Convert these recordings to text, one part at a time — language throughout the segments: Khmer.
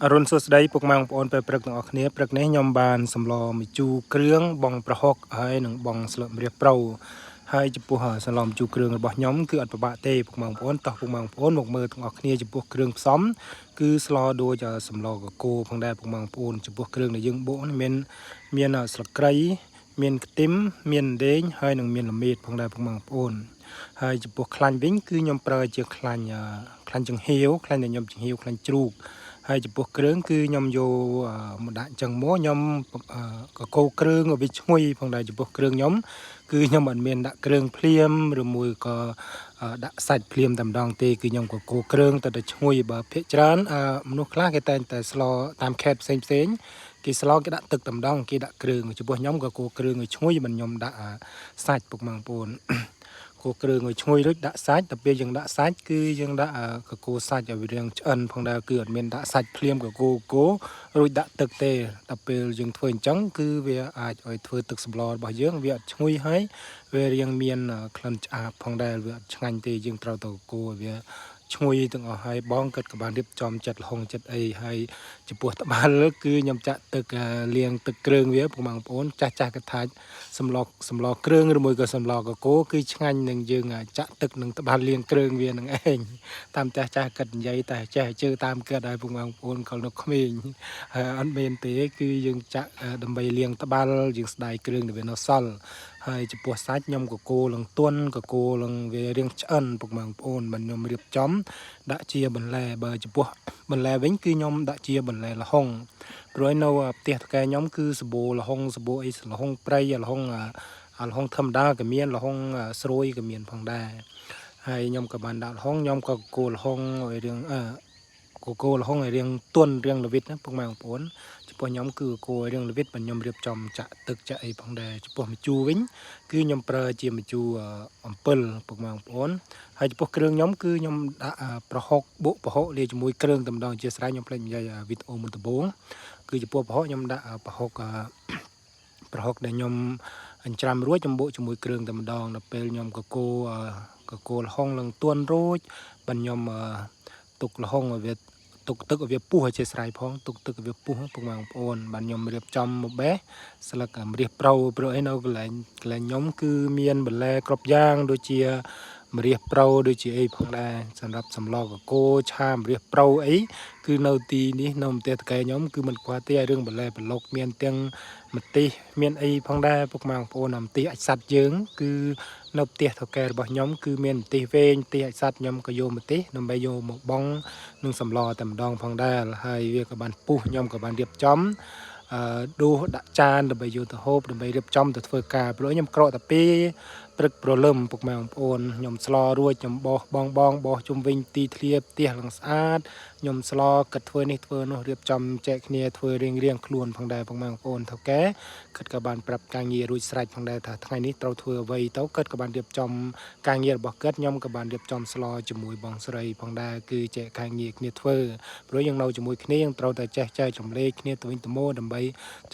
អរុណសួស្តីពុកម៉ែបងប្អូនពេលព្រឹកទាំងអស់គ្នាព្រឹកនេះខ្ញុំបានសម្លម្ជូរគ្រឿងបងប្រហុកហើយនិងបងស្លឹកម្រះប្រូហើយចំពោះសម្លម្ជូរគ្រឿងរបស់ខ្ញុំគឺអត់ពិបាកទេពុកម៉ែបងប្អូនតោះពុកម៉ែបងប្អូនមកមើលទាំងអស់គ្នាចំពោះគ្រឿងផ្សំគឺស្លដូចសម្លកកូរផងដែរពុកម៉ែបងប្អូនចំពោះគ្រឿងដែលយើងបុកនេះមានមានស្លឹកគ្រៃមានខ្ទឹមមានដេងហើយនិងមានល្មៀតផងដែរពុកម៉ែបងប្អូនហើយចំពោះខ្លាញ់វិញគឺខ្ញុំប្រើជាខ្លាញ់ខ្លាញ់ចង្ហៀវខ្លាញ់ដែលខ្ញុំចង្ហៀវខ្លាញ់ជ្រូកហើយចំពោះគ្រឿងគឺខ្ញុំយកមកដាក់ចឹងមកខ្ញុំកកូរគ្រឿងឲ្យវាឈ្ងុយផងដែរចំពោះគ្រឿងខ្ញុំគឺខ្ញុំអត់មានដាក់គ្រឿងភ្លាមឬមួយក៏ដាក់សាច់ភ្លាមតែម្ដងទេគឺខ្ញុំកកូរគ្រឿងទៅតែឈ្ងុយបើភាគច្រើនមនុស្សខ្លះគេតែងតែស្លតាមខេតផ្សេងផ្សេងគេស្លគេដាក់ទឹកតែម្ដងគេដាក់គ្រឿងចំពោះខ្ញុំក៏កូរគ្រឿងឲ្យឈ្ងុយមិនខ្ញុំដាក់សាច់ពុកម៉ែបងប្អូនកូរគ្រឿងឲ្យឈ្ងុយរួចដាក់សាច់ដល់ពេលយើងដាក់សាច់គឺយើងដាក់កកូរសាច់ឲ្យវារាងឆ្អិនផងដែរគឺអត់មានដាក់សាច់ភ្លាមកកូរកូររួចដាក់ទឹកទេដល់ពេលយើងធ្វើអញ្ចឹងគឺវាអាចឲ្យធ្វើទឹកសម្លរបស់យើងវាអត់ឈ្ងុយហើយវារាងមានក្លិនឆ្អាបផងដែរវាអត់ឆ្ងាញ់ទេយើងត្រូវទៅកូរឲ្យវាឈ្ងុយទាំងអស់ហើយបងគាត់ក៏បានរៀបចំចិត្តលហុងចិត្តអីហើយចំពោះត្បាល់គឺខ្ញុំចាក់ទឹកលាងទឹកគ្រឿងវាពុកម៉ែបងប្អូនចាស់ចាស់គាត់ថាសម្លសម្លគ្រឿងឬមួយក៏សម្លកកូរគឺឆ្ងាញ់នឹងយើងចាក់ទឹកនឹងត្បាល់លាងគ្រឿងវានឹងឯងតាមចាស់ចាស់គាត់និយាយតែចេះជឿតាមគាត់ហើយពុកម៉ែបងប្អូនក៏នៅក្មេងហើយអត់មានទេគឺយើងចាក់ដើម្បីលាងត្បាល់យើងស្ដាយគ្រឿងដែលវានៅសល់ហើយចំពោះសាច់ខ្ញុំកកូរលងទន់កកូរលងវារៀងឆ្អិនពុកម៉ែបងប្អូនមិនខ្ញុំរៀបចំដាក់ជាបន្លែបើចំពោះបន្លែវិញគឺខ្ញុំដាក់ជាបន្លែល្ហុងព្រោះនៅផ្ទះតកែខ្ញុំគឺសបោល្ហុងសបោអីល្ហុងព្រៃល្ហុងល្ហុងធម្មតាក៏មានល្ហុងស្រួយក៏មានផងដែរហើយខ្ញុំក៏បានដាក់ល្ហុងខ្ញុំក៏កូរល្ហុងឲ្យរៀងអឺកកូរល្ហុងឲ្យរៀងទន់រៀងល្វីតណាពុកម៉ែបងប្អូនចំពោះខ្ញុំគឺកូររៀងល្វីតបើខ្ញុំរៀបចំចាក់ទឹកចាក់អីផងដែរចំពោះម្ជូរវិញគឺខ្ញុំប្រើជាម្ជូរអំពិលពុកម៉ែបងប្អូនហើយចំពោះគ្រឿងខ្ញុំគឺខ្ញុំដាក់ប្រហុកបុកប្រហុកលាយជាមួយគ្រឿងតែម្ដងជាស្រ័យខ្ញុំភ្លេចនិយាយវីដេអូមុនដំបូងគឺចំពោះប្រហុកខ្ញុំដាក់ប្រហុកប្រហុកដែលខ្ញុំអញ្ច្រាំរួចខ្ញុំបុកជាមួយគ្រឿងតែម្ដងដល់ពេលខ្ញុំកកូរកកូរល្ហុងនឹងទន់រួចបើខ្ញុំទុកល្ហុងឲ្យវាទុកទឹកឲ្យវាពុះឲ្យជាស្រ័យផងទុកទឹកឲ្យវាពុះពុកម៉ែបងប្អូនបានខ្ញុំរៀបចំមកបេះស្លឹកម្រះប្រូព្រោះអីនៅកន្លែងកន្លែងខ្ញុំគឺមានបន្លែគ្រប់យ៉ាងដូចជាម្រះប្រូដូចជាអីផងដែរសម្រាប់សម្លកកូរឆាម្រះប្រូអីគឺនៅទីនេះនៅប្រទេសតកែខ្ញុំគឺមិនខ្វះទេរឿងបន្លែប្លុកមានទាំងម្ទេសមានអីផងដែរពុកម៉ែបងប្អូនម្ទេសអាចសัตว์យើងគឺនៅផ្ទះថកែរបស់ខ្ញុំគឺមានម្ទេសវែងម្ទេសអាចសัตว์ខ្ញុំក៏យកម្ទេសដើម្បីយកមកបងនឹងសម្លតែម្ដងផងដែរហើយវាក៏បានពុះខ្ញុំក៏បានរៀបចំអឺដួសដាក់ចានដើម្បីយកទៅហូបដើម្បីរៀបចំទៅធ្វើការព្រោះខ្ញុំក្រក់តែពីព្រឹកព្រលឹមពុកម៉ែបងប្អូនខ្ញុំស្លរួចខ្ញុំបោសបងបងបោសជុំវិញទីធ្លាផ្ទះឡើងស្អាតខ្ញុំស្លគិតធ្វើនេះធ្វើនោះរៀបចំចែកគ្នាធ្វើរៀងរៀងខ្លួនផងដែរពុកម៉ែបងប្អូនថៅកែគិតក៏បានប្រាប់ការងាររួចស្រេចផងដែរថាថ្ងៃនេះត្រូវធ្វើអ្វីទៅគិតក៏បានរៀបចំការងាររបស់គិតខ្ញុំក៏បានរៀបចំស្លជាមួយបងស្រីផងដែរគឺចែកការងារគ្នាធ្វើព្រោះយើងនៅជាមួយគ្នាយើងត្រូវតែចេះចែករំលែកគ្នាទៅវិញទៅមកដើម្បី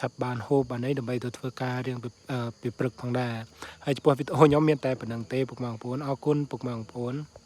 ឆាប់បានហូបបានអីដើម្បីទៅធ្វើការរៀងពីព្រឹកផងដែរហើយចំពោះវីដេអូខ្ញុំមានតែប៉ុណ្្នឹងទេពុកម៉ែបងប្អូនអរគុណពុកម៉ែបងប្អូន។